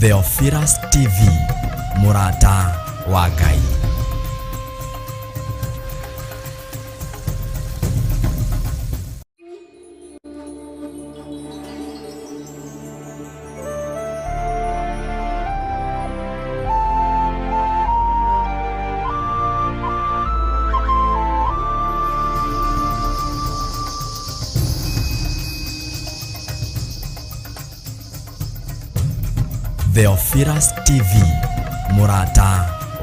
Theophilus TV, mũrata wa Ngai. Theophilus TV, mũrata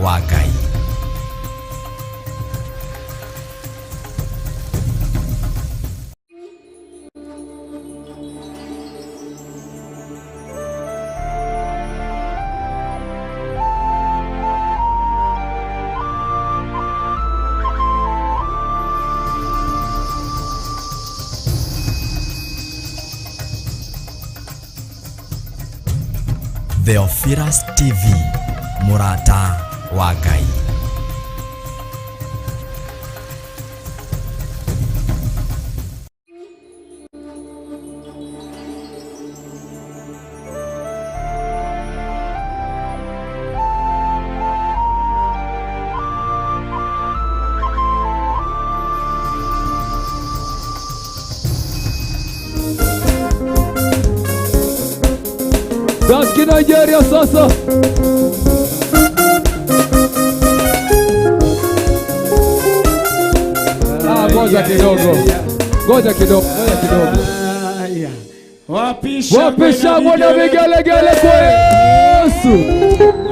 wa Ngai. Theophilus TV, mũrata wa Ngai. Daski Nigeria sasa. Ah, ngoja kidogo. Ngoja kidogo, ngoja kidogo. Haya. Wapi shangwe Wapi shangwe na vigelegele kwa Yesu?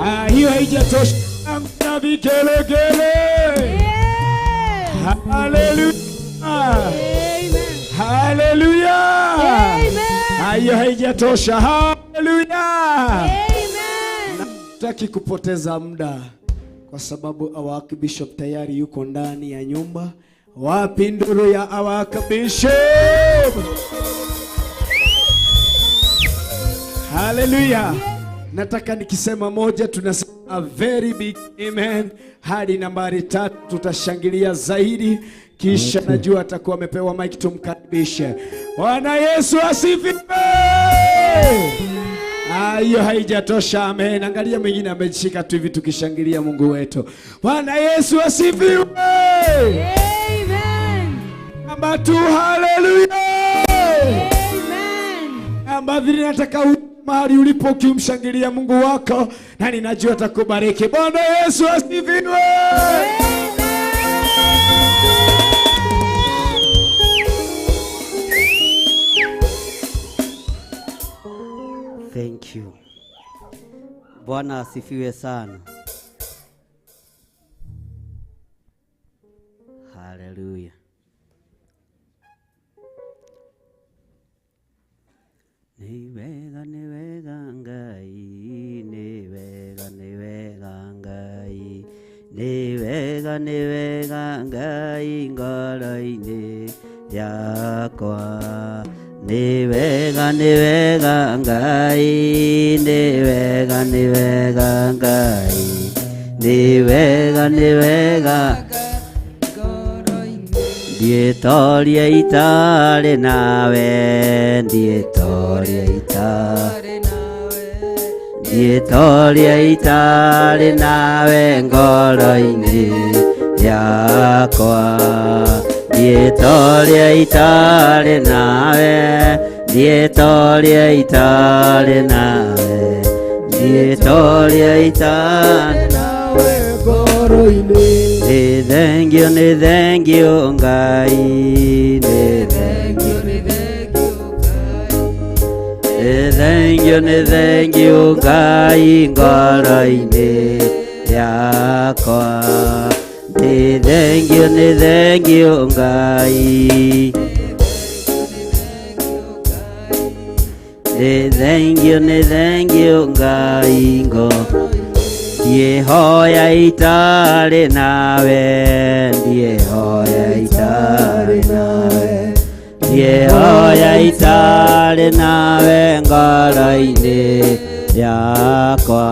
Ah, hiyo haijatosha. Shangwe na vigelegele. Haleluya. Haleluya. Ah, hiyo haijatosha. Haleluya. Sitaki kupoteza muda kwa sababu our Archbishop tayari yuko ndani ya nyumba. Wapi nduru ya our Archbishop? Haleluya. Nataka nikisema moja tunasema a very big amen hadi nambari 3, tutashangilia zaidi, kisha najua atakuwa amepewa mic, tumkaribishe. Bwana Yesu asifiwe. Hiyo haijatosha, amen. Angalia mwingine amejishika tu hivi tukishangilia Mungu wetu. Bwana Yesu asifiwe. Amen. Namba 2, haleluya. Amen. Namba 3, nataka mahali ulipo ukimshangilia Mungu wako, na ninajua atakubariki. Bwana Yesu asifiwe. Thank you. Bwana asifiwe sana. Hallelujah. Ni wega, ni wega Ngai, ni wega, ni wega Ngai, ni wega, ni wega Ngai ngoro-inĩ yakwa. Ni wega, ni wega Ngai, ni wega, ni wega Ngai, ni wega, ni wega Ndiĩtoria itarĩ nawe, ndiĩtoria itarĩ nawe, ndiĩtoria itarĩ nawe ngoro-inĩ yakwa. Ndiĩtoria itarĩ nawe, ndiĩtoria itarĩ nawe, ndiĩtoria itarĩ nawe ngoro-inĩ. Nĩ thengio, nĩ thengio Ngai, nĩ thengio, nĩ thengio Ngai, nĩ thengio, nĩ thengio Ngai ngoro-inĩ yakwa. Nĩ thengio, nĩ thengio Ngai, nĩ thengio, nĩ thengio Ngai ngo. Ndiĩhoya itarĩ nawe, ndiĩhoya itarĩ nawe, ndiĩhoya itarĩ nawe ngoro-inĩ yakwa.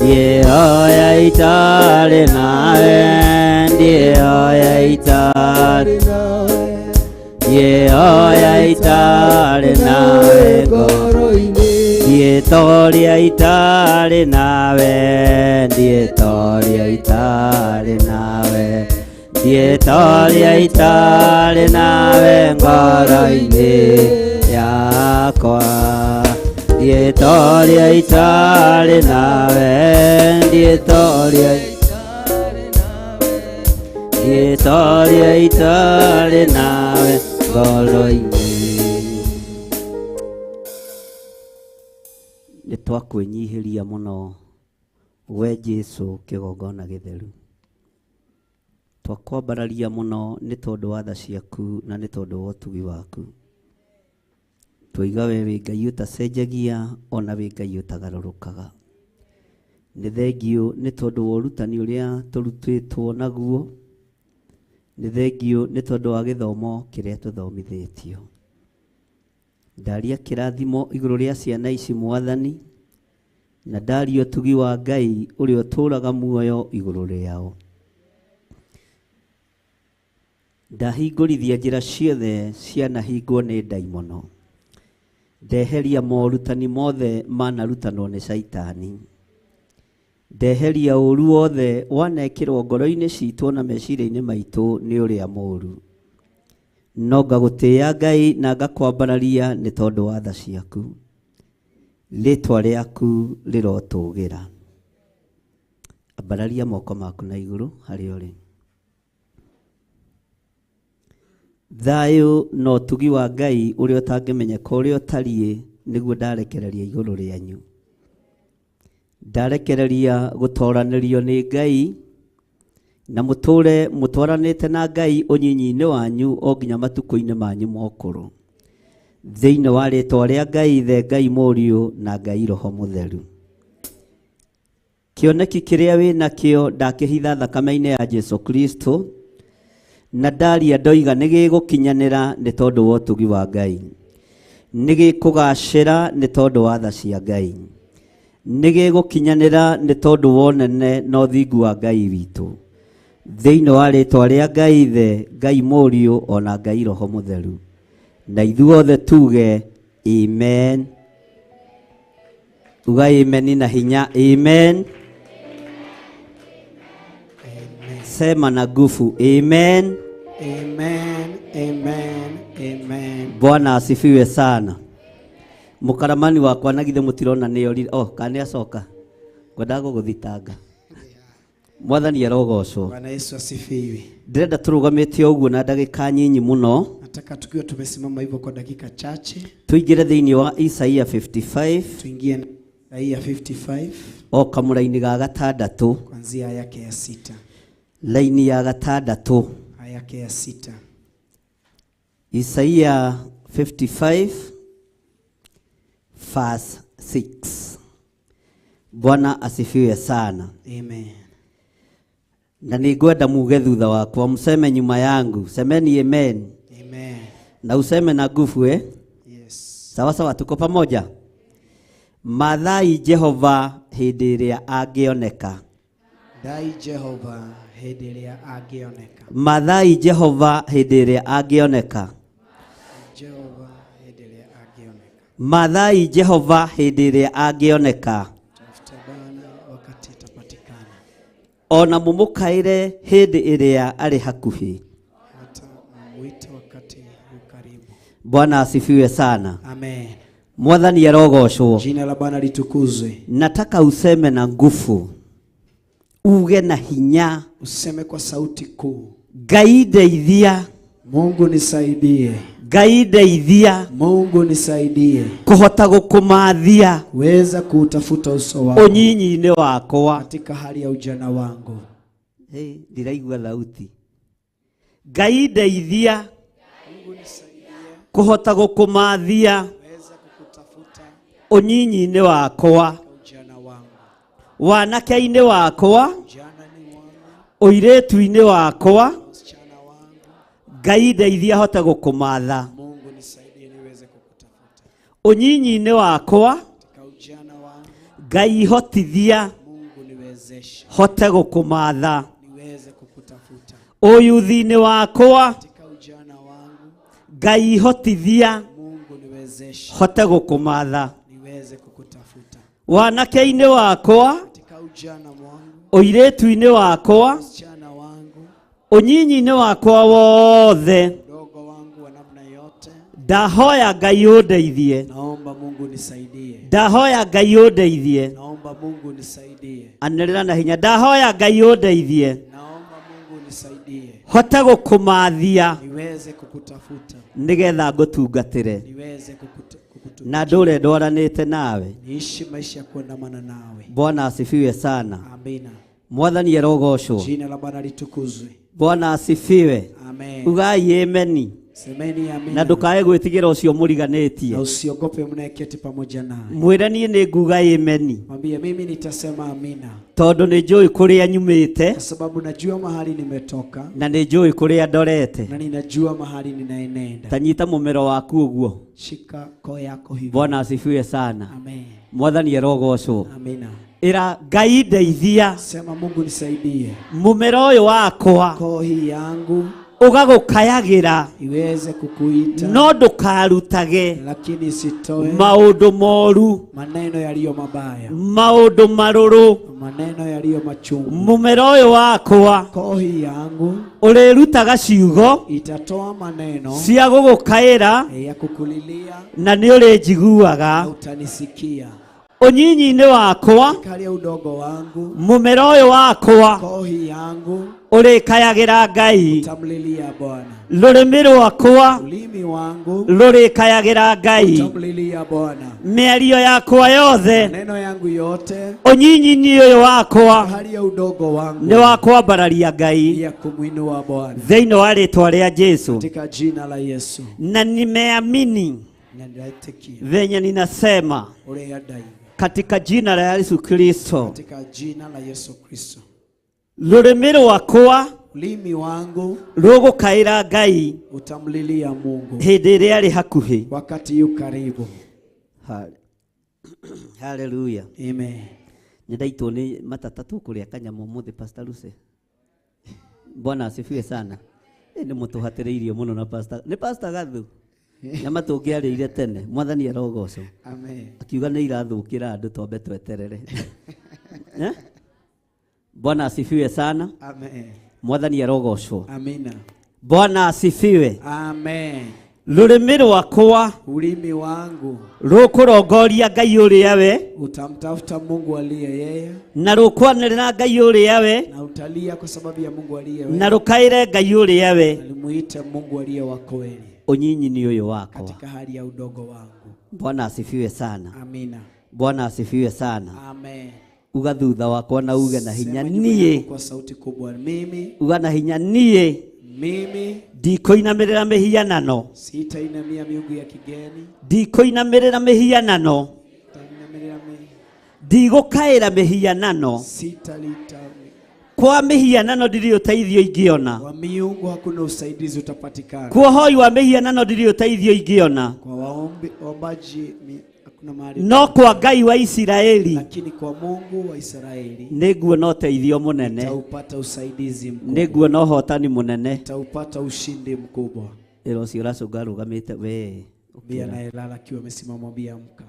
Ndiĩhoya itarĩ nawe, ndiĩhoya itarĩ nawe, ndiĩhoya itarĩ nawe ngoro-inĩ. Ndiĩtoria itarĩ nawe, ndiĩtoria itarĩ nawe, ndiĩtoria itarĩ nawe ngoro-inĩ yakwa. Ndiĩtoria itarĩ nawe, ndiĩtoria ndiĩtoria itarĩ nawe ngoro-inĩ. Nĩ twakwĩnyihĩria mũno we Jesu kĩgongona gĩtheru. Twakwambararia mũno nĩ tondũ wa tha ciaku na nĩ tondũ wa ũtugi waku. Twaiga we wĩ Ngai ũtacenjagia ona wĩ Ngai ũtagarũrũkaga. Nĩ thengiũ nĩ tondũ wa ũrutani ũrĩa tũrutĩtwo naguo. Nĩ thengiũ nĩ tondũ wa gĩthomo kĩrĩa tũthomithĩtio. Ndaria kĩrathimo igũrũ rĩa ciana ici Mwathani, na ndaria ũtugi wa Ngai ũrĩa ũtũũraga muoyo igũrũ rĩao. Ndahingũrithia njĩra ciothe cianahingwo nĩ ndaimono. Ndeheria morutani mothe manarutanwo nĩ Caitani. Ndeheria ũru wothe wanekĩrwo ngoro-inĩ citũ na meciria-inĩ maitũ nĩ ũrĩa mũru. No ngagũtĩĩa Ngai na ngakwambararia nĩ tondũ wa tha ciaku. Rĩtwa rĩaku rĩrotũgĩra. Ambararia moko maku na igũrũ harĩa ũrĩ. Thayũ na ũtugi wa Ngai ũrĩa ũtangĩmenyeka ũrĩa ũtariĩ nĩguo ndarekereria igũrũ rĩanyu. Ndarekereria gũtoranĩrio nĩ Ngai na mũtũre mũtwaranĩte na Ngai ũnyinyi-inĩ wanyu o nginya matukũ-inĩ manyu ma ũkũrũ. Thĩinĩ wa rĩtwa rĩa Ngai Ithe, Ngai Mũriũ na Ngai Roho Mũtheru. Kĩoneki kĩrĩa wĩnakĩo ndakĩhitha thakame-inĩ ya Jesu Kristo, na ndaria ndoiga nĩ gĩgũkinyanĩra nĩ tondũ wa ũtugi wa Ngai. Nĩ gĩkũgacĩra nĩ tondũ wa tha cia Ngai. Nĩ gĩgũkinyanĩra nĩ tondũ wa ũnene na ũthingu wa Ngai witũ. Thĩinĩ wa rĩtwa rĩa Ngai Ithe, Ngai Mũriũ ona Ngai Roho Mũtheru. Na ithuothe tuge amen. Uga amen na hinya. Amen. Sema na nguvu. Amen. Amen, amen, amen. Bwana asifiwe sana. Mukaramani wakwa na githe mutirona nĩ orire. Oh, kana nĩ acoka. Ngwendaga gũgũthitanga. Mwathani arogocwo. Bwana Yesu asifiwe. Ndĩrenda tũrũgamĩte ũguo na ndagĩka nyinyi mũno. Nataka tukiwa tumesimama hivyo kwa dakika chache Tuingĩre thĩinĩ wa Isaia 55 tuingie Isaia 55 o kamũraini ga gatandatũ, kuanzia aya yake ya sita. Laini ya gatandatũ. Aya yake ya sita. Isaia 55 verse 6. Bwana asifiwe sana. Amen. Na nĩngwenda muge thutha wakwa, mseme nyuma yangu. Semeni amen. Amen. Na useme na nguvu eh? Yes. Sawa sawa, tuko pamoja. Mathai Jehova hĩndĩ ĩrĩa angĩoneka. Dai Jehova hĩndĩ ĩrĩa angĩoneka. Mathai Jehova hĩndĩ ĩrĩa angĩoneka. Jehova hĩndĩ ĩrĩa angĩoneka. Mathai Jehova hĩndĩ ĩrĩa angĩoneka. Tafuta Bwana wakati atapatikana. Ona mũmũkaĩre hĩndĩ ĩrĩa arĩ hakuhĩ. Hata mwite wakati yu karibu. Bwana asifiwe sana. Amen. Mwathani arogocwo. Jina la Bwana litukuzwe. Nataka useme na nguvu, uge na hinya. Useme kwa sauti kuu. Ngai ndeithia. Mungu nisaidie. Ngai ndeithia. Mungu nisaidie. Kũhota gũkũmathia. Kuweza kuutafuta uso wako. Ũnyinyi-inĩ wakwa. Katika hali ya ujana wangu. Hey, ndiraigua thauti. Ngai ndeithia. Mungu nisaidie. Kũhota gũkũmathia. Kuweza kukutafuta Ũnyinyi-inĩ wakwa. ujana wangu. Wanake-inĩ wakwa. Ujana ni wangu. Ũirĩtu-inĩ wakwa. Msichana wangu. Ngai ndeithia hote gũkũmatha. Mungu nisaidie niweze kukutafuta. Ũnyinyi-inĩ wakwa. Katika ujana wangu. Ngai hotithia. Mungu niwezeshe. Hote gũkũmatha. Niweze kukutafuta. Ũyuthi-inĩ wakwa. Katika ujana wangu. Ngai hotithia. Mungu niwezeshe. Hote gũkũmatha. Niweze kukutafuta. Wanake-inĩ wakwa, Katika ujana wangu, ũirĩtu-inĩ wakwa, msichana wangu, ũnyinyi-inĩ wakwa wothe, udogo wangu wa namna yote, ndahoya Ngai ũndeithie. Naomba Mungu nisaidie. Ndahoya Ngai ũndeithie. Naomba Mungu nisaidie. Anĩrĩra na hinya, ndahoya Ngai ũndeithie. Naomba Mungu nisaidie. Hote gũkũmathia Niweze kukutafuta. nĩgetha ngũtungatĩre. Niweze kukutumikia. Na ndũre ndwaranĩte nawe. Niishi maisha ya kuandamana nawe. Bwana asifiwe sana. Amina. Mwathani arogocwo. Jina la Bwana litukuzwe. Bwana asifiwe. Amen. Ugai ameni. Semeni amina. Na ndukae gwĩtigĩra ũcio mũriganĩtie. Na usiogope mnayeketi pamoja naye. Mwĩre niĩ nĩ nguga ameni. Mwambie mimi nitasema amina. Tondũ nĩ njũĩ kũrĩa nyumĩte. Kwa sababu najua mahali nimetoka. Na nĩ njũĩ kũrĩa ndorete. Na ninajua mahali ninaenenda. Ta nyita mũmero waku ũguo. Shika koo yako hivi. Bwana asifiwe sana. Amen. Mwathani arogocwo. Amina. Ĩra Ngai ndeithia. Sema Mungu nisaidie. Mũmero ũyũ wakwa. Koo hii yangu Ũgagũkayagĩra. Iweze kukuita. No ndũkarutage. Lakini isitoe maũndũ moru. Maneno yaliyo mabaya. Maũndũ marũrũ. Maneno yaliyo machungu. Mũmero ũyũ wakwa. Koo hii yangu Ũrĩrutaga ciugo itatoa maneno cia gũgũkaĩra ya kukulilia na nĩ ũrĩnjiguaga. Na utanisikia. Ũnyinyi-inĩ wakwa Kali ya udogo wangu mũmero ũyũ wakwa koo hii yangu ũrĩkayagĩra Ngai. Utamlilia Bwana. Rũrĩmĩ rwakwa Ulimi wangu rũrĩkayagĩra Ngai. Utamlilia Bwana. Mĩario yakwa yothe Maneno yangu yote ũnyinyi-inĩ ũyũ wakwa hali ya udogo wangu nĩ wa kwambararia Ngai ya kumwinua Bwana thĩinĩ wa rĩtwa rĩa Jesu. Katika jina la Yesu. Na nimeamini Na ninaitikia venye ninasema Ule adai. katika jina la Yesu Kristo. Katika jina la Yesu Kristo. Rũrĩmĩ rwakwa Ulimi wangu rũgũkaĩra Ngai utamlilia Mungu hĩndĩ ĩrĩa arĩ hakuhĩ. Wakati yu karibu. Hallelujah. Amen. Nĩndaitwo nĩ matata tũkũrĩa kanyamũ ũmũthĩ Pastor Lucy. Bwana asifiwe sana. Nĩ mũtũhatĩrĩirio mũno na Pastor. Nĩ Pastor Gathu. Nyama tũngĩarĩire tene. Mwathani arogocwo. Amen. Akiuga nĩ irathũkĩra andũ twambe tweterere. Bwana asifiwe sana. Amen. Mwathani arogocwo. Amina. Bwana asifiwe. Amen. Rũrĩmĩ rwakwa Ulimi wangu rũkũrongoria Ngai ũrĩa we utamtafuta Mungu aliye yeye na rũkwanĩrĩra Ngai ũrĩa we na utalia kwa sababu ya Mungu aliye na we rũkaĩre Ngai ũrĩa we alimuita Mungu aliye wa kweli ũnyinyi-inĩ ũyũ wakwa. Katika hali ya udogo wangu. Bwana asifiwe sana. Amina. Bwana asifiwe sana. Amen. Uga thutha wakwa na uge na hinya Sema nyuma niĩ. yangu kwa sauti kubwa mimi. Uga na hinya niĩ. Mimi ndikũinamĩrĩra mĩhianano. Sitainamia miungu ya kigeni. Ndikũinamĩrĩra mĩhianano. Sitainamĩrĩra Ndigũkaĩra mĩhianano. Sitalita Kwa mĩhianano ndirĩ ũteithio ingĩona. Kwa miungu hakuna usaidizi utapatikana. Kwa ũhoi wa mĩhianano ndirĩ ũteithio ingĩona. Kwa waombaji hakuna mahali. No kwa Ngai wa Isiraeli. Lakini kwa Mungu wa Israeli nĩnguona ũteithio mũnene. Nitaupata usaidizi mkubwa. Nĩnguona ũhotani mũnene. Nitaupata ushindi mkubwa. Ĩra ũcio ũracũnga arũgamĩte we. Mbia anayelala akiwa amesimama mwambie amka.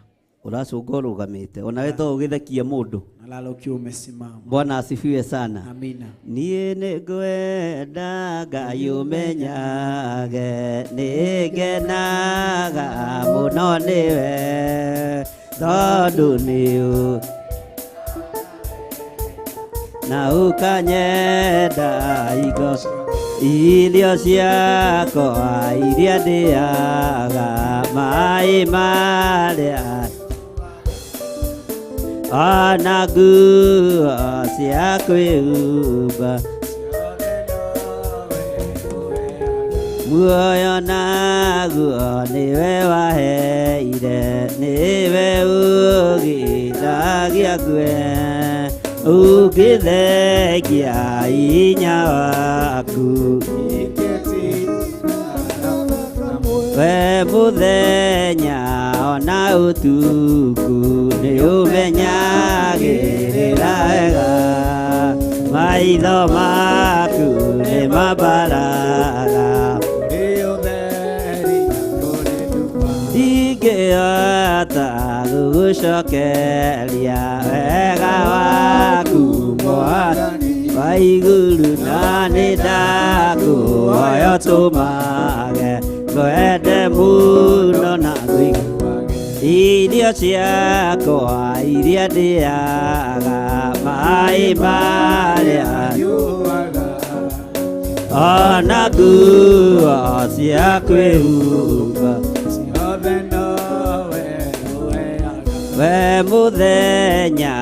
Ũracũnga ũrũgamĩte. Ona we to ũgĩthekie mũndũ. Nalala ukiwa umesimama. Bwana asifiwe sana. Amina. Niĩ nĩngwenda Ngai ũmenyage, nĩngenaga mũno nĩwe, tondũ nĩ na ũkanyenda igo irio ciakwa iria ndĩaga, maĩ marĩa ona nguo cia kwĩhumba, muoyo naguo nĩwe waheire, nĩwe ũgiragia ngue, ũngĩthengia hinya waku. We mũthenya ona ũtukũ nĩũmenyagĩrĩra wega, maitho maku nĩmambaraga. Ndingĩhota gũgũconoria. Gũgũcokeria wega waku Mwathani wa igũrũ, na nĩ ndakũhoya ũtũmage ngwende mũno na ngũiguage. Irio ciakwa iria ndĩaga, maĩ marĩa nyuaga, ona nguo cia kwĩhumba, ciothe nowe ũheaga. We mũthenya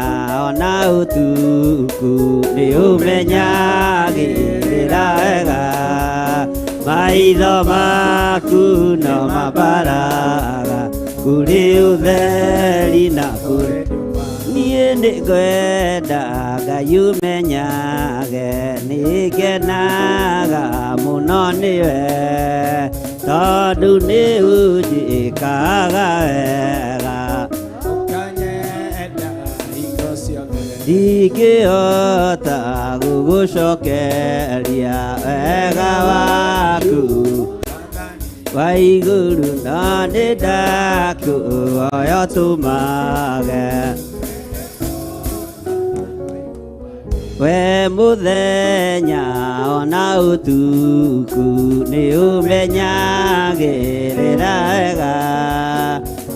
ona ũtukũ nĩ ũmenyagĩrĩra wega, maitho maku no mabaraga kũrĩ ũtheri na kũrĩ niĩ nĩ ngwenda Ngai ũmenyage nĩ ngenaga mũno nĩwe, tondũ nĩ ũnjĩkaga wega. Ũkanyenda hingo ciothe. Ndingĩhota gũgũcokeria wega waku wa igũrũ, na nĩ ndakũhoya ũtũmage we mũthenya ona ũtukũ nĩ ũmenyagĩrĩra wega,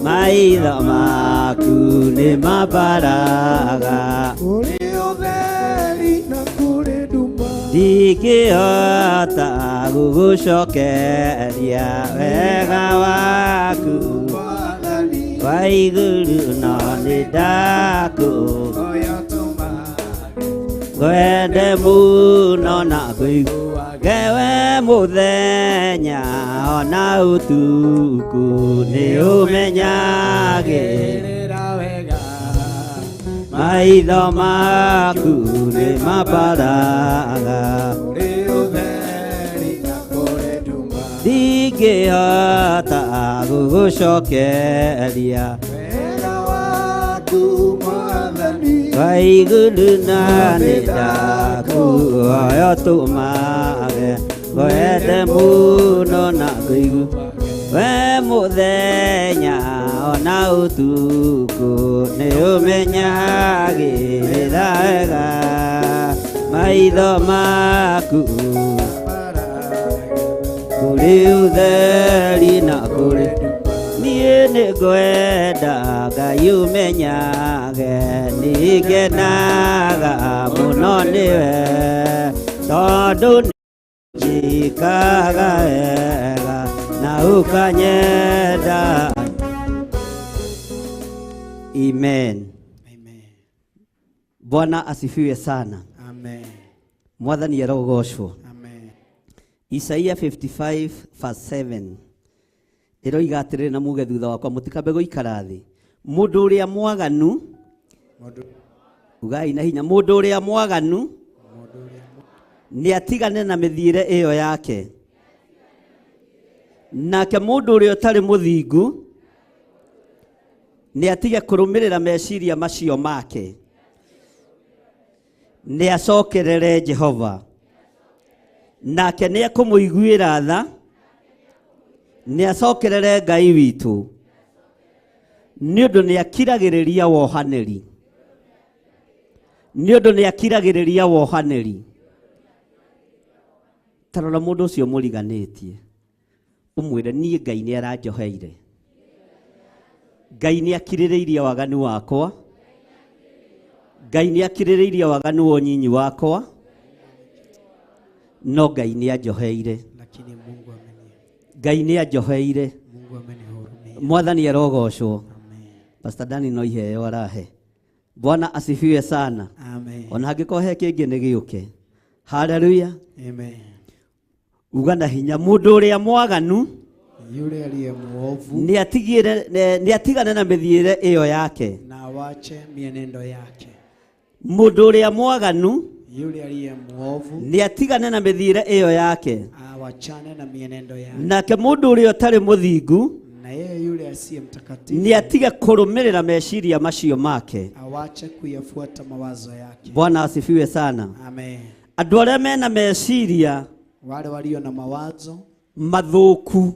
maitho maku nĩ mabaraga Kũrĩ ũtheri na kũrĩ nduma. Ndingĩhota gũgũcokeria wega waku Mwathani wa igũrũ, no nĩ ndakũ oya tũmage ngwende mũno na ngũiguage we mũthenya ona ũtukũ nĩ ũmenyagĩrĩra rĩra wega. Maitho maku nĩ mabaraga Kũrĩ ũtheri na kũrĩ nduma. Ndingĩhota gũgũcokeria Wega waku Mwathani wa igũrũ, na nĩ ndakũhoya ũtũmage ngwende mũno na ngũigue we mũthenya ona ũtukũ nĩ ũmenyagĩrĩra wega, maitho maku kũrĩ ũtheri na kũrĩ niĩ nĩ ngwenda Ngai ũmenyage nĩ ngenaga mũno nĩwe, tondũ njĩkaga wega na ũkanyenda. Amen. Amen. Bwana asifiwe sana. Amen. Mwathani arogocwo. Amen. Isaia 55 verse 7 ĩroiga atĩrĩrĩ, na muge thutha wakwa, mũtikambe gũikara thĩ. Mũndũ ũrĩa mwaganu, Mũndũ ugai na hinya, mũndũ ũrĩa mwaganu nĩ atigane na mĩthiĩre ĩyo yake, nake mũndũ ũrĩa ũtarĩ mũthingu nĩ atige kũrũmĩrĩra meciria macio make, nĩ acokerere Jehova, nake nĩ ekũmũiguĩra tha, nĩ acokerere Ngai witũ, nĩ ũndũ nĩ akiragĩrĩria wohanĩri, nĩ ũndũ nĩ akiragĩrĩria wohanĩri. Ta rora mũndũ ũcio mũriganĩtie, ũmwĩre niĩ Ngai nĩ aranjoheire, Ngai nĩ akirĩrĩirie waganu wakwa, Ngai nĩ akirĩrĩirie waganu wa ũnyinyi wakwa, no Ngai nĩ anjoheire. Lakini Mungu ameni Ngai nĩ anjoheire. Mungu amenihurumia. Mwathani arogocwo. Amen. Pastor Dani no iheo arahe. Bwana asifiwe sana. Amen. Ona hangĩkorwo he kĩngĩ nĩ gĩũke. Haleluya. Amen. Uga na hinya, mũndũ ũrĩa mwaganu Yule aliye mwovu nĩ atigane na mĩthiĩre ĩyo yake. Na awache mienendo yake. Mũndũ ũrĩa mwaganu Yule aliye mwovu nĩ atigane na mĩthiĩre ĩyo yake, awachane na mienendo yake. Nake mũndũ ũrĩa ũtarĩ mũthingu Na yeye yule asiye mtakatifu nĩ atige kũrũmĩrĩra meciria macio make. Awache kuyafuata mawazo yake. Bwana asifiwe sana. Amen. Andũ arĩa mena meciria Wale walio na mawazo mathũku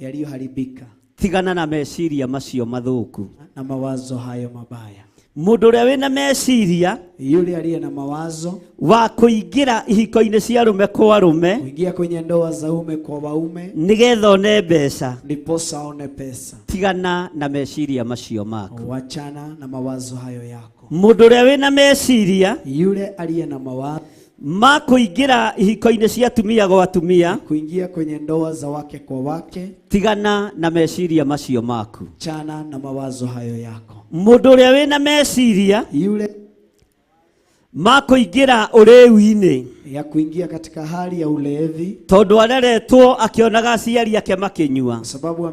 yaliyoharibika, Tigana na meciria macio mathuku. Na mawazo hayo mabaya. Mundu uria wina meciria, yule aliye na mawazo wa kuingira ihiko-inĩ cia arume kwa arume, kuingia kwenye ndoa za ume kwa waume, nigetha one mbeca, ndiposa aone pesa. Tigana na meciria macio maku. Wachana na mawazo hayo yako. Mundu uria wina meciria, yule aliye na mawazo ma kuingira ihiko-inĩ cia atumia gwa atumia, kuingia kwenye ndoa za wake kwa wake, tigana na meciria macio maku. Chana na mawazo hayo yako. Mundu uria wina meciria, yule ma kuingira urewi-inĩ, ya kuingia katika hali ya ulevi, tondu areretwo akionaga aciari ake makinyua, kwa sababu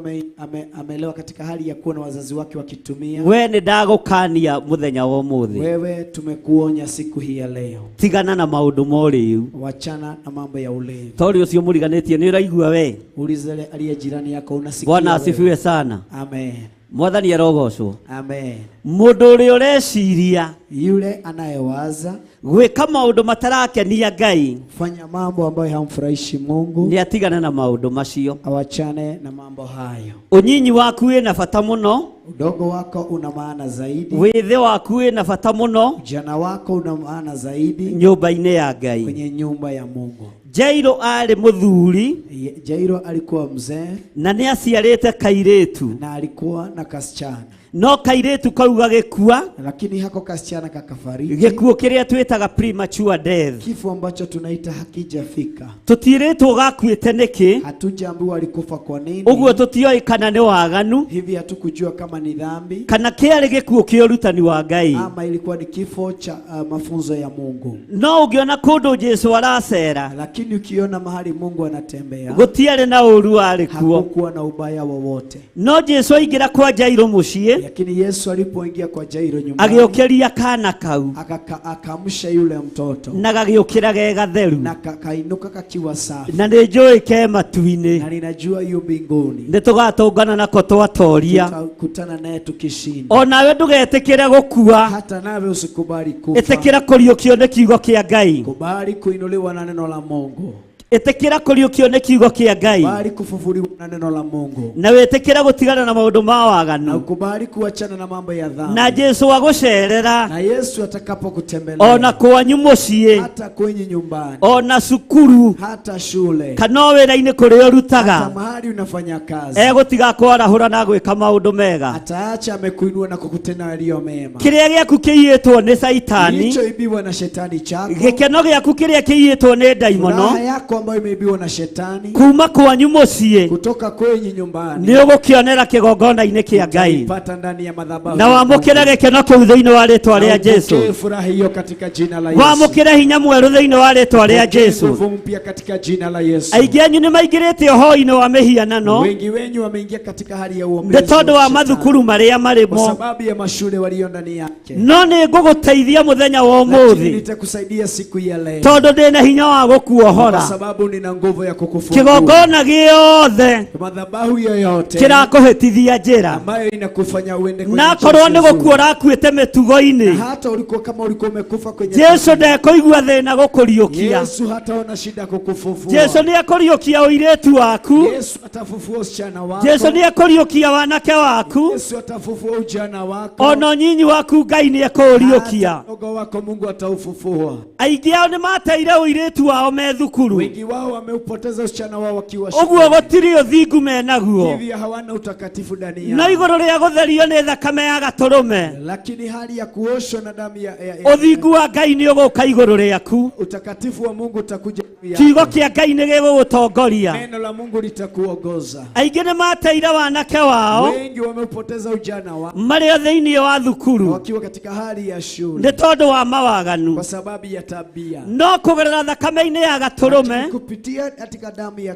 amelewa katika hali ya kuona wazazi wake wakitumia. We ni ndagukania muthenya wa umuthi. Wewe tumekuonya siku hii ya leo. Tigana na maundu ma uriu. Wachana na mambo ya ulevi. Tori ucio muriganitie ni uraigua we. Ulize aliye jirani yako unasikia. Bwana wewe? asifiwe sana. Amen. Mwathani arogocwo. Amen. Mundu uria ureciria, yule anayewaza gwika maundu matarakenia Ngai, fanya mambo ambayo hamfurahishi Mungu, ni atigane na maundu macio. Awachane na mambo hayo. Unyinyi waku wina bata muno, udogo wako una maana zaidi, withi waku wina bata muno, ujana wako una maana zaidi nyumba-inĩ ya Ngai, kwenye nyumba ya Mungu. Jairo arĩ mũthuri, Jairo alikuwa mzee, na nĩ aciarĩte kairĩtu, na alikuwa na kasichana. No kairĩtu kau gagĩkua, lakini hako kasichana kakafariki. Gĩkuũ kĩrĩa twĩtaga premature death, kifo ambacho tunaita hakijafika. Tũtirĩtwo gakuĩte nĩkĩ? Hatujaambiwa alikufa kwa nini. Ũguo tũtioĩ kana nĩ waganu, hivi hatukujua kama ni dhambi, kana kĩarĩ gĩkuũ kĩa ũrutani wa Ngai, ama ilikuwa ni kifo cha mafunzo ya Mungu. No ũngĩona kũndũ Jesu aracera, lakini ukiona mahali Mungu anatembea, gũtiarĩ na ũru warĩ kuo, hakukuwa na ubaya wowote. No Jesu aingĩra kwa Jairo mũciĩ, lakini Yesu alipoingia kwa Jairo nyumbani, agĩũkĩria kana kau, akamsha yule mtoto, na gagĩũkĩra ge gatheru, na kakainuka kakiwa safi, na nĩ njũĩ ke matu-inĩ, na ninajua yu mbinguni, nĩ tũgatũngana nako twatoria, tutakutana naye tukishinda. Onawe ndũgetĩkĩre gũkua, hata nawe usikubali kufa, ĩtĩkĩra kũriũkio nĩ kiugo kĩa Ngai, kubali kuinuliwa na neno la Mungu, ĩtĩkĩra kũriũkio nĩ kiugo kĩa Ngai, kubali kufufuliwa na neno la Mungu, na wĩtĩkĩre gũtigana na maũndũ ma waganu, na ukubali kuachana na mambo ya dhambi, na Jesu agũcerera, na Yesu atakapokutembelea, ona kwanyu mũciĩ, hata kwenye nyumbani, ona cukuru, hata shule, kana o wĩra-inĩ kũrĩa ũrutaga, hata mahali unafanya kazi, egũtiga kwarahũra na gwĩka maũndũ mega. Ataacha amekuinua na kukutenda yaliyo mema. Kĩrĩa gĩaku kĩiyĩtwo nĩ Saitani, kilichoibiwa na shetani chako, gĩkeno gĩaku kĩrĩa kĩiyĩtwo nĩ ndaimono, furaha yako ambayo imeibiwa na shetani, kuma kwanyu mũciĩ, kutoka kwenye nyumbani, nĩ ũgũkĩonera kĩgongona-inĩ kĩa Ngai, utaipata ndani ya madhabahu, na wamũkĩre gĩkeno kĩu thĩinĩ wa rĩtwa rĩa Jesu, upokee furaha hiyo katika jina la Yesu, wamũkĩre hinya mwerũ thĩinĩ wa rĩtwa rĩa Pokee Jesu. nguvu mpya katika jina la Yesu. Aingĩ anyu nĩ maingĩrĩte ũhoi-inĩ wa mĩhianano, wengi wenyu wameingia katika hali ya uombezi nĩ tondũ wa wa shetani, mathukuru marĩa marĩmo, kwa sababu ya mashule walio ndani yake. no nĩ ngũgũteithia mũthenya wa Lakini ũmũthĩ, nitakusaidia siku ya leo, tondũ ndĩna hinya wa gũkuohora. kwa sababu nina nguvu ya kukufungua. Kĩgongona gĩothe Madhabahu yoyote kĩrakũhĩtithia njĩra, ambayo inakufanya uende kwenye na akorwo nĩ njia gũkua ũrakuĩte mĩtugo-inĩ, na hata ulikuwa kama ulikuwa umekufa kwenye Jesu ndekũigua thĩna gũkũriũkia. Yesu hataona shida kukufufua. Jesu nĩ ekũriũkia ũirĩtu waku. Yesu atafufua usichana wako. Jesu nĩ ekũriũkia wanake waku. Yesu atafufua ujana wako. Ona ũnyinyi waku Ngai nĩ ekũũriũkia. Hata udogo wako Mungu ataufufua. Aingĩ ao nĩ mateire ũirĩtu wao me thukuru. Wengi wao wameupoteza usichana wao wakiwa Ũguo shuleni. gũtirĩ ũthingu menaguo. Hivi hawana utakatifu ndani No yao. igũrũ rĩa gũtherio nĩ thakame ya gatũrũme, Lakini hali ya kuoshwa na damu ya ũthingu wa Ngai nĩ ũgũka igũrũ rĩaku. utakatifu wa Mungu utakuja juu yako. Kiugo kĩa Ngai nĩ gĩgũgũtongoria. Neno la Mungu litakuongoza. Aingĩ nĩ mateire wanake wao Wengi wameupoteza ujana wao marĩ o thĩinĩ wa thukuru wakiwa katika hali ya shule nĩ tondũ wa mawaganu, kwa sababu ya tabia. no kũgerera thakame-inĩ ya gatũrũme Kupitia katika damu ya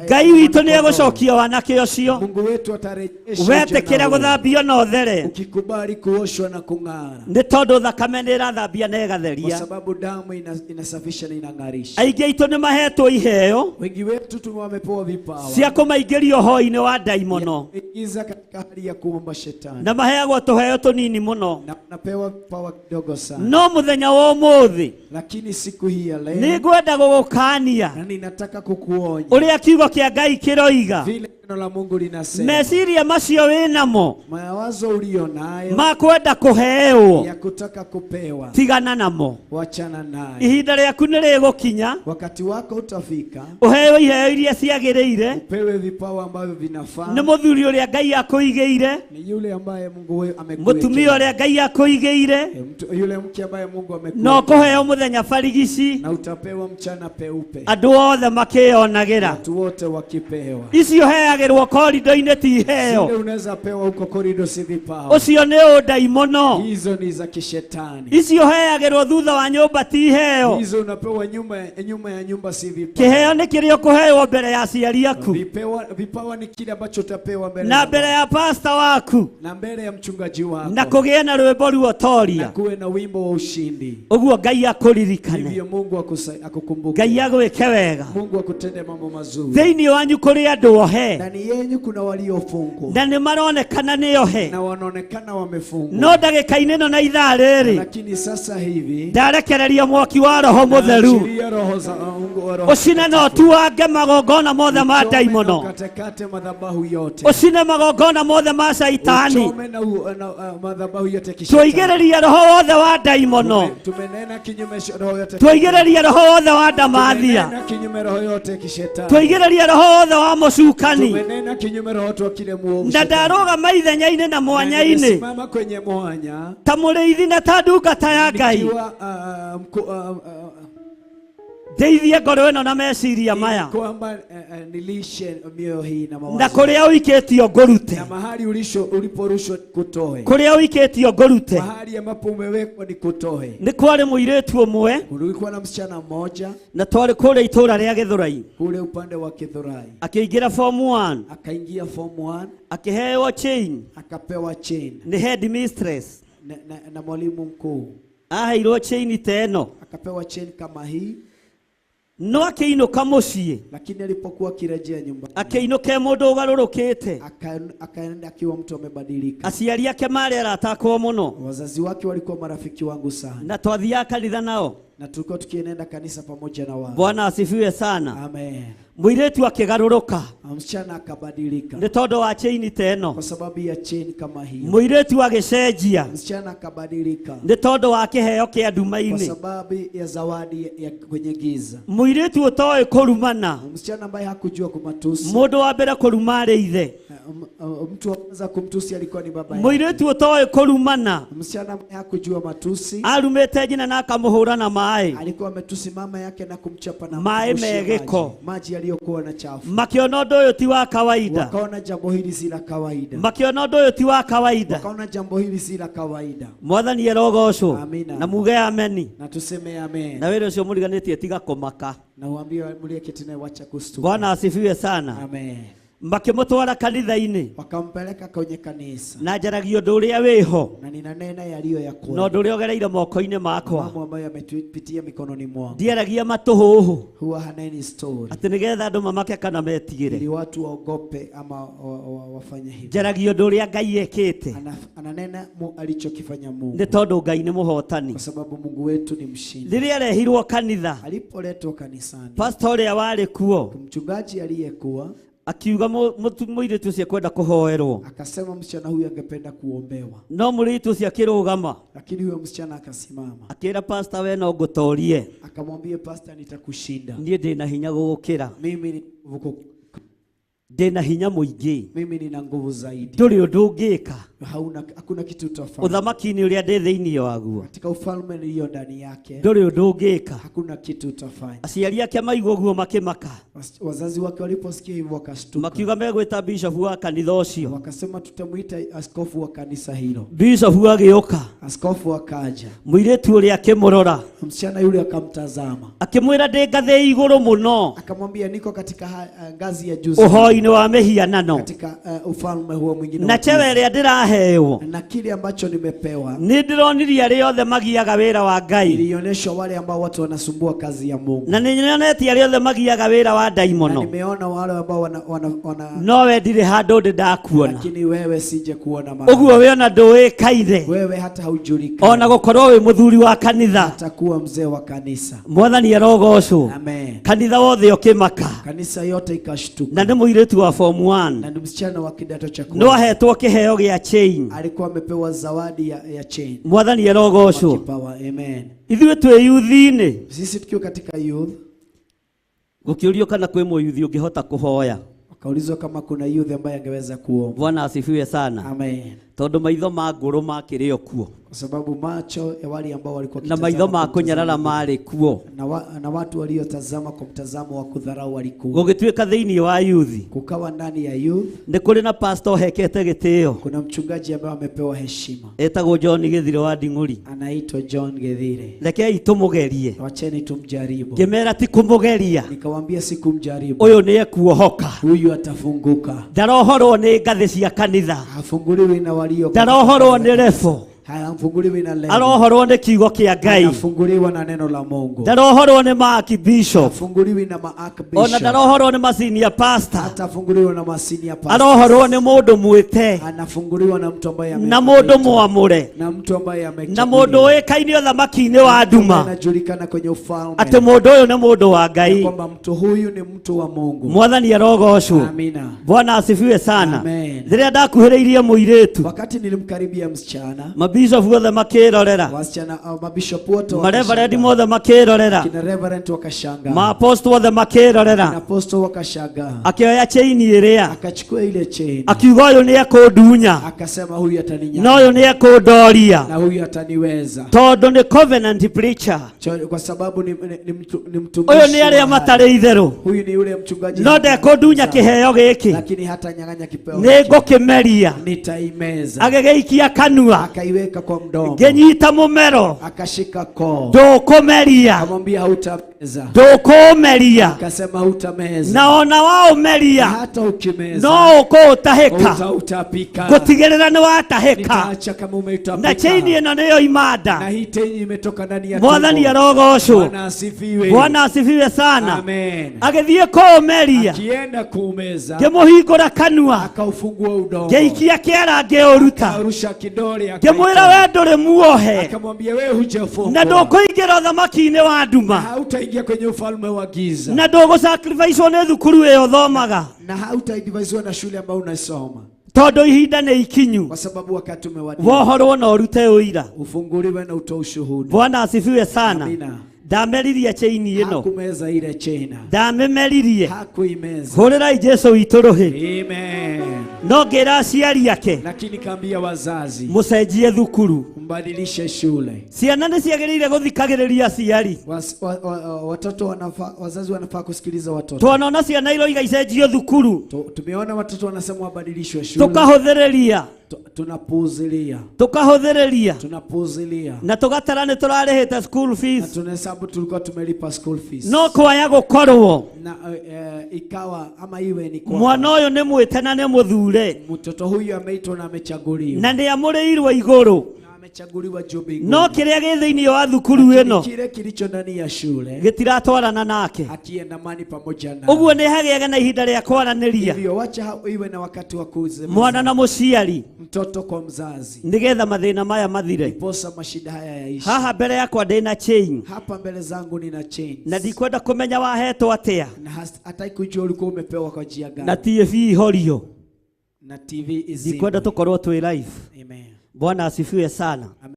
Ngai witũ nĩ egũcokia wanake ũcio. Mungu wetu atarejesha Wetĩkĩra ujana huo. gũthambio na ũthere, Ukikubali kuoshwa na kung'ara, nĩ tondũ thakame nĩ ĩrathambia na kwa ĩgatheria. sababu damu inasafisha na inang'arisha. Aingĩ aitũ nĩ mahetwo iheo Wengi wetu wamepewa vipawa cia kũmaingĩria ũhoi-inĩ wa ndaimono, kuingiza katika hali ya kuomba shetani, na maheagwo tũheo tũnini mũno. na wanapewa vipawa kidogo sana. No mũthenya wa ũmũthĩ Lakini siku hii ya nĩ leo ngwenda gũgũkania, Na ninataka kukuonya ũrĩa kiugo kĩa Ngai kĩroiga. Vile neno la Mungu linasema. Meciria macio wĩ namo Mawazo ulio nayo ma kwenda kũheo, ya kutaka kupewa, tigana namo. Wachana nayo. Ihinda rĩaku nĩ rĩgũkinya Wakati wako utafika, ũheo iheo iria ciagĩrĩire upewe vipawa ambavyo vinafaa. Nĩ mũthuri ũrĩa Ngai akũigĩire, Ni yule ambaye Mungu wewe mũtumia amekuwekea. ũrĩa Ngai akũigĩire, Yule mke ambaye Mungu na amekuwekea. ũkũheo mũthenya barigici, Na utapewa mchana peupe, andũ othe makĩyonagĩra. Watu wote wakipewa. Icio heagĩrwo korido-inĩ ti iheo. Zile unaweza pewa huko korido si vipawa. Ũcio nĩ ũndaimono. Hizo ni za kishetani. Icio heagĩrwo thutha wa nyũmba ti iheo. Hizo unapewa nyuma ya nyumba si vipawa. Kĩheo nĩ kĩrĩa ũkũheo mbere ya aciari aku Vipawa ni kile ambacho utapewa mbele na za mbere ya pasta waku na mbele ya mchungaji wako, na kũgĩe na rwĩmbo na ruotoria. kuwe na wimbo wa ushindi. Ũguo Ngai akũririkane, Hivyo Mungu akukumbuke. Ngai agwĩke wega. Mungu akutende mambo mazuri. Thĩinĩ wanyu kũrĩ andũ ohe Ndani yenyu kuna waliofungwa na nĩ maronekana nĩ ohe, na wanaonekana wamefungwa, no ndagĩka-inĩ ĩno na ithaa rĩrĩ lakini sasa hivi ndarekereria mwaki wa Roho Mũtheru naachilia roho za Mungu wa Roho ũcine na ũtuange magongona mothe ma Uchome na ndaimono, ukatekate madhabahu yote, ũcine magongona mothe ma caitani, uchome na madhabahu yote ya kishetani. tũigĩrĩrie roho wothe wa ndaimono, Tumenena kinyume roho yote, tũigĩrĩrie roho wothe wa ndamathia, tumenena kinyume roho yote ya kishetani, tũigĩrĩrie roho wothe wa mũcukani, tumenena kinyume roho wa kile muovu na shetani. ndarũgama ithenya-inĩ na Na mwanya-inĩ nimesimama kwenye mwanya ta mũrĩithi na ta ndungata ya Ngai, nikiwa ndeithie ngoro ĩno na meciria maya, kwamba nilishe mioyo hii na na mawazo kũrĩa ũikĩtio ngũrute, na mahali uliporushwa kutoe, kũrĩa ũikĩtio ngũrute. mahali ambapo umewekwa ni kutoe. Nĩ kwarĩ mũirĩtu ũmwe Kulikuwa na msichana mmoja na twarĩ kũrĩa itũũra rĩa Gĩthũrai, kule upande wa Githurai, akĩingĩra form 1, akaingia form 1, akĩheo chain akapewa chain nĩ head mistress. na mwalimu mkuu, Aheirwo chain ta ĩno, akapewa chain kama hii, no akĩinũka mũciĩ, lakini alipokuwa akirejea nyumbani akĩinũka e mũndũ ũgarũrũkĩte. Akaenda akiwa mtu amebadilika. Aciari ake marĩ arata akwa mũno, Wazazi wake walikuwa marafiki wangu sana, na twathiaga kanitha nao. na tulikuwa tukienenda kanisa pamoja na wao. Bwana asifiwe sana. Amen. Mũirĩtu akĩgarũrũka Msichana akabadilika nĩ tondũ wa chain ta ĩno. kwa sababu ya chain kama hiyo. Mũirĩtu agĩcenjia Msichana akabadilika nĩ tondũ wa kĩheo kĩa kwa nduma-inĩ. sababu ya zawadi ya kwenye giza. Mũirĩtu ũtoĩ kũrumana, Msichana ambaye hakujua kumatusi, mũndũ wa mbere kũruma arĩ ithe. Mtu wa kwanza kumtusi alikuwa ni baba yake. Mũirĩtu ũtoĩ kũrumana Msichana ambaye hakujua matusi arumĩte nyina na akamũhũra na maĩ, alikuwa ametusi mama yake na kumchapa na Maĩ kumrushia megĩko. maji yaliyokuwa na chafu. Makĩona ũndũ ũyũ ti wa kawaida, Wakaona jambo hili si la kawaida, makĩona ũndũ ũyũ ti wa kawaida. wakaona jambo hili si la kawaida. Mwathani arogocwo. Amina. Na muge ameni. Na tuseme amen, Na wĩra ũcio mũriganĩtie tiga kũmaka. na uambie mlieketi naye wacha kustuka. Bwana asifiwe sana. Amen. Makĩmũtwara kanitha-inĩ, Wakampeleka kwenye kanisa, na njaragia ũndũ ũrĩa wĩho na ninanena yaliyo ya na kweli, ũndũ ũrĩa ũgereire moko-inĩ makwa. mambo ambayo yametupitia mikononi mwangu. Ndiaragia matũhũhũ Huwa haneni story atĩ nĩgetha andũ mamake kana metigĩre. ili watu waogope ama wafanye hivi. Njaragia ũndũ ũrĩa Ngai ekĩte Ananena alichokifanya Mungu, nĩ tondũ Ngai nĩ mũhotani. kwa sababu Mungu wetu ni mshindi. Rĩrĩa arehirwo kanitha, Alipoletwa kanisani, pastor ũrĩa warĩ kuo mchungaji aliyekuwa akiuga mũirĩtu ũcio ekwenda kũhoerwo, akasema msichana huyu angependa kuombewa, no mũirĩtu ũcio akĩrũgama lakini huyo msichana akasimama akĩra pastor, we no ngũtorie, akamwambia pastor, nitakushinda niĩ ndĩna hinya gũgũkĩra, mimi, ni ndĩna hinya mũingĩ, mimi nina nguvu zaidi, ndũrĩ ũndũ ũngĩka hauna, hakuna kitu utafanya ũthamaki-inĩ ũrĩa ndĩ thĩinĩ waguo, katika ufalme niliyo ndani yake, ndũrĩ ũndũ ũngĩka. hakuna kitu utafanya. Aciari ake maigua ũguo makĩmaka, Wazazi wake waliposikia hivyo wakashtuka, makiuga megwĩta bishofu wa kanitha ũcio. wakasema tutamuita askofu wa kanisa hilo. Bishofu agĩũka, Askofu akaja, mũirĩtu ũrĩa akĩmũrora, msichana yule akamtazama, akĩmwĩra ndĩ ngathĩ igũrũ mũno akamwambia niko katika ngazi ya juu zaidi ũhoi Ũthamaki-inĩ wa mĩhianano. Katika ufalme huo mwingine. Na chewe ĩrĩa ndĩraheo. Na kile ambacho nimepewa. Nĩ ndĩronirie arĩa othe magiaga wĩra wa Ngai. Nilionyeshwa wale ambao watu wanasumbua kazi ya Mungu. Na nĩnyonetie arĩa othe magiaga wĩra wa ndaimono. Na nimeona wale ambao wana no we ndirĩ handũ ndĩ ndakuona. Lakini wewe sije kuona mara. Ũguo we ona ndũĩkaine. Wewe hata haujulikani. Ona gũkorwo wĩ mũthuri wa kanitha. Hata kuwa mzee wa kanisa. Mwathani arogocwo. Amen. Kanitha wothe ũkĩmaka. Kanisa yote ikashtuka. Na nĩ mũirĩtu wa form 1. Na ni msichana wa kidato cha kwanza. No ahetwo kĩheo gĩa chain. Alikuwa amepewa zawadi ya chain. Mwathani arogocwo. Kipawa. Amen. Ithuĩ twĩ youth-inĩ. Sisi tukiwa katika youth. Gũkĩũrio kana kwĩ mũyuthi ũngĩhota kũhoya. Wakaulizwa kama kuna youth ambaye angeweza kuomba. Bwana asifiwe sana. Amen. Tondu maitho ma ngũrũ makĩrĩ o kuo. Kwa sababu macho ya wale ambao walikuwa na maitho ma kũnyarara marĩ kuo. Na watu waliotazama kwa mtazamo wa kudharau walikuwa. Gũgĩtuĩka thĩinĩ wa youth. Kukawa ndani ya youth. Nĩ kũrĩ na pastor hekete gĩtĩo. Kuna mchungaji ambaye amepewa heshima. Etagwo John Githire wa Nding'uri. Anaitwa John Githire. Rekei tũmũgerie. Wacheni tumjaribu. Ngĩmera ti kũmũgeria. Nikawaambia si kumjaribu. Ũyũ nĩ ekuohoka. Huyu atafunguka. Ndarohorwo nĩ ngathĩ cia kanitha. Hafunguliwi na walio. Ndarohorwo nĩ refo. Hafunguliwi na leo. Arohorwo nĩ kiugo kĩa Ngai. Anafunguliwa na neno la Mungu. Ndarohorwo nĩ ma-archbishop. Hafunguliwi na ma-archbishop. Ona ndarohorwo nĩ ma-senior pastor. Hatafunguliwa na ma-senior pastor. Arohorwo nĩ mũndũ mwĩte. Anafunguliwa na mtu ambaye na mũndũ mwamũre. Na mtu ambaye amechaguliwa. Na mũndũ ũĩkaine ũthamaki-inĩ wa nduma. Anajulikana kwenye ufalme. Atĩ mũndũ ũyũ nĩ mũndũ wa Ngai. Kwamba mtu huyu ni mtu wa Mungu. Mwathani arogocwo. Amina. Bwana asifiwe sana. Amen. Rĩrĩa ndakuhĩrĩirie mũirĩtu. Wakati nilimkaribia msichana. Mabishop othe makĩrorera. Wasichana mabishop wote wakashangaa. Mareverend othe makĩrorera. Kina reverend wakashangaa. Ma-apostle othe makĩrorera. Kina apostle wakashangaa. Akĩoya chain ĩrĩa. Akachukua ile chain. Akiuga ũyũ nĩ ekũndunya. Akasema huyu ataninyang'anya. Na ũyũ nĩ ekũndoria. Na huyu ataniweza. Tondũ nĩ covenant preacher. Kwa sababu ni mtumishi. Ũyũ nĩ arĩa matarĩ itherũ. Huyu ni yule mchungaji. No ndekũndunya kĩheo gĩkĩ. Lakini hatanyang'anya kipeo. Nĩ ngũkĩmeria. Nitaimeza. Agĩgĩikia kanua. Akaiweka kwa mdomo. Ngĩnyita mũmero. Akashika koo. Ndũkũmeria. Akamwambia hautameza. Ndũkũmeria. Akasema hutameza. Na ona waũmeria. Hata ukimeza. No ũkũũtahĩka. Utautapika. Ngũtigĩrĩra nĩ watahĩka. Nitaacha kama umeutapika. Na chaini ĩno nĩyo imanda. Na hii chaini imetoka ndani ya tumbo. Mwathani arogocwo. Bwana asifiwe. Bwana asifiwe sana. Amen. Agĩthiĩ kũũmeria. Akienda kuumeza. Ngĩmũhingũra kanua. Akaufungua udomo. Ngĩikia kĩara ngĩũruta. Akarusha kidole. Ngĩmwĩra we ndũrĩ muohe. Akamwambia wewe hujafungwa. Na ndũkũingĩra ũthamaki-inĩ wa nduma. Hautaingia kwenye ufalme wa giza. Na ndũgũsacrificewo nĩ thukuru ĩyo ũthomaga. Na hautaidivisiwa na shule ambayo unasoma. Tondũ ihinda nĩ ikinyu. Kwa sababu wakati umewadia. Wohorwo na ũrute ũira. Ufunguliwe na utoe ushuhuda. Bwana asifiwe sana. Amina. Ndameririe chain ĩno. Hakumeza ile chain. Ndamĩmeririe. Hakuimeza. Hũrĩrai Jesu witũ rũhĩ. Amen. No ngĩra aciari ake. Lakini kaambia wazazi. Mũcenjie thukuru. Mbadilishe shule. Ciana nĩ ciagĩrĩire gũthikagĩrĩria aciari. Watoto wanafaa, wazazi wanafaa kusikiliza watoto. Twanona ciana iroiga icenjio thukuru. Tumeona watoto wanasema wabadilishwe shule. Tũkahũthĩrĩria. Tunapuuzilia. Tukahũthĩrĩria. Tunapuuzilia. Na tũgatara nĩ tũrarĩhĩte school fees. Na tunahesabu tulikuwa tumelipa school fees. No kwaya gũkorwo. Na ikawa ama iwe ni kwa. Mwana ũyũ nĩ mwĩte na nĩ mũthure. Mtoto huyu ameitwa na amechaguliwa. Na nĩ amũrĩirwo igũrũ. Na amechaguliwa juu mbinguni. No kĩrĩa gĩ thĩinĩ wa thukuru ĩno. Kile kilicho ndani ya shule. Gĩtiratwarana nake. Hakiendamani pamoja na. Ũguo nĩ hagĩaga na ihinda rĩa kwaranĩria. Hivyo wacha iwe na wakati wa kuzungumza. Mwana na mũciari. Mtoto kwa mzazi. Nĩgetha mathĩna maya mathire. Ndiposa mashida haya yaishi. Haha mbere yakwa ndĩna chain. Hapa mbele zangu nina chains. Na ndikwenda kũmenya wahetwo atĩa. Na hataki kujua ulikuwa umepewa kwa njia gani. Na TV ihorio. Na TV izimwe. Ndikwenda tũkorwo twĩ live. Amen. Bwana asifiwe sana. Amen.